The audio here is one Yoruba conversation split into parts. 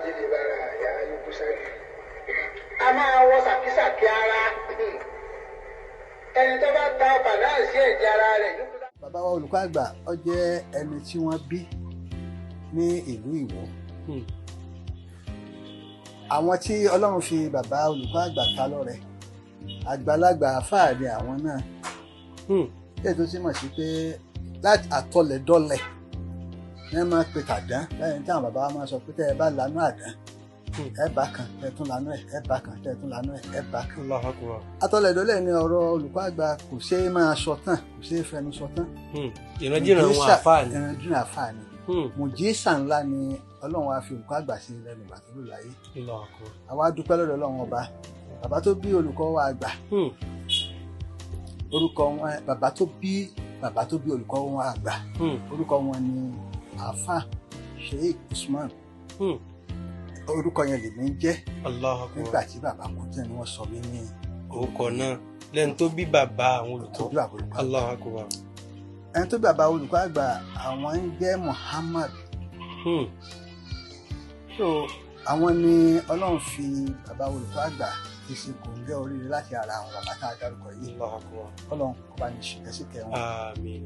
Jìlìbára yà ayébúsárì. A máa wọ sàkísàkí ara ẹni tó bá ta ọkà náà sí ẹ̀jẹ̀ ara rẹ̀. Bàbá wa olùkọ́ àgbà, ó jẹ́ ẹni tí wọ́n bí ní ìlú Ìwó. Àwọn tí Ọlọ́run fi bàbá olùkọ́ àgbà ta lọ́rẹ, àgbàlagbà àfáà ni àwọn náà. Èyí tó túmọ̀ sí pé láti àtọlẹ̀dọ́lẹ̀ ní ẹ máa pe tàdán lẹ́yìn tí àwọn bàbá wa máa sọ pé tẹ́ ẹ bá lanú àdán, ẹ bá kan, tẹ́ ẹ tún lanú ẹ, ẹ bá kan, tẹ́ ẹ tún lanú ẹ, ẹ bá kan. Allahu Akbar. Àtọlẹ̀dọ́lẹ̀ ni ọ̀rọ̀ olùkọ́ àgbà, kò ṣeé máa sọ tán, kò ṣeé fẹnu sọ tán. Ìrandíran wọn àfáà ni. Ìrandíran àfáà ni. Mùjísà ńlá ni Ọlọ́run wa fi olùkọ́ àgbà sí lẹ́nu ìgbà tó lò láyé. Allahu Akbar. Àwa dúpẹ́ lọ́dọ̀ Ọlọ́run ọba. Bàbá tó bí olùkọ́ wa àgbà, orúkọ wọn, bàbá tó bí olùkọ́ wọn àgbà, orúkọ wọn ni Àáfà Sheikh Usman. Orúkọ yẹn lèmi ń jẹ́. Allahu Akbar. Nígbà tí bàbá kú tán ni wọ́n sọ mí ní orúkọ náà lẹ́nu tó bí bàbá àwọn tó olùkọ́. bí bàbá olùkọ́. Allahu Akbar. Ẹni tó bí bàbá olùkọ́ àgbà, àwọn ń jẹ́ Muhammad. So àwọn ni Ọlọ́run fi bàbá olùkọ́ àgbà fi ṣe kòńgẹ́ oríire láti ara àwọn bàbá tá a dárúkọ yìí. Allahu Akbar. Ọlọ́run kó bá ní ṣìkẹ́sìkẹ́ wọn. Àmín.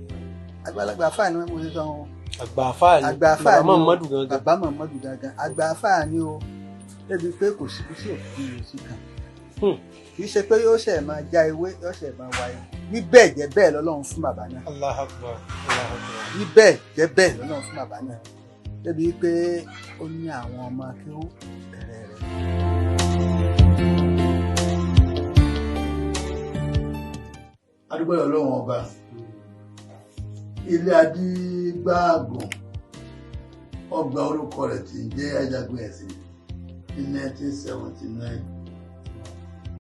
Àgbàlagbà àfáà ni wọ́n, mo ṣe sọ wọn. Àgbà àfáà ni. Àgbà àfáà bàbá ni o. Muhammadu gangan. Bàbá Muhammadu gangan, àgbà àfáà ni o, débi pé kò sí sí òkú yìí sí kan. Kì í ṣe pé yóò ṣe máa já ewé, yóò ṣe máa wá ewé. Wí bẹ́ẹ̀ jẹ́ bẹ́ẹ̀ lọ́lọ́run fún bàbá náà. Allahu Akbar. Allahu Akbar. Wí bẹ́ẹ̀ jẹ́ bẹ́ẹ̀ lọ́lọ́run fún bàbá náà, débi pé ó ní àwọn ọmọ kí ó bẹ̀rẹ̀ rẹ̀. Adúgbò Ọlọ́run ọba, ilé Adígbàgùn ọgbà orúkọ rẹ̀ tí ń jẹ́ Ajagun Ẹ̀sìn ní 1979.